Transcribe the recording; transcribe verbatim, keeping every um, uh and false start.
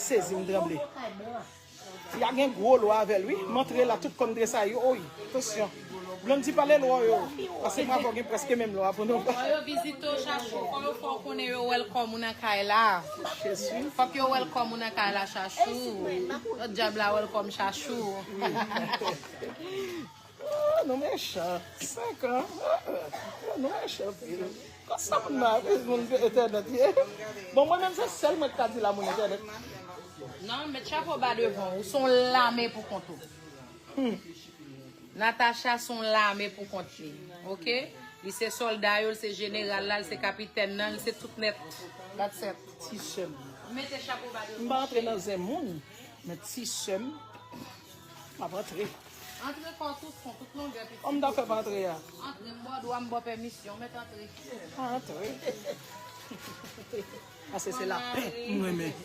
Sezi, m tranble. Fi a gen gwo lwa avè l, wi. M antre la, tout kò m tresayi. Oy, tansyon. Blondy, pale lwa yo. Pase m avè w gen prèske menm lwa pou nou. Lwa yo vizite w, Chachou. Fò yo fè w konnen yo welcome ou nan kay la. Jezi. Fòk yo welcome ou nan kay la, Chachou. Lòt dyab la welcome Chachou. Ah, nou mechan. Senk an. Ah, ah. Ah, nou mechan anpil. Konsa moun nan, moun entènèt ye. Bon, mwen menm se sèl mwen ki ka di la moun entènèt. Non, met chapo ba devan w. Ou se yon lame pou kont ou. Natacha se yon lame pou kont li. Oke? Li se sòlda yo, li se jeneral la, li se kapitèn nan, li se tout nèt. That's it. Ti sè m. Mete chapo ba devan. M pa antre nan zen moun, men ti sè m, m ap antre. Antre kò tout fon, tout longè, pitit. Kòm m ta fè pa antre a? Antre, m ba w dwa, m ba w pèmisyon, mèt antre. Pa antre. Pase se lapè m renmen.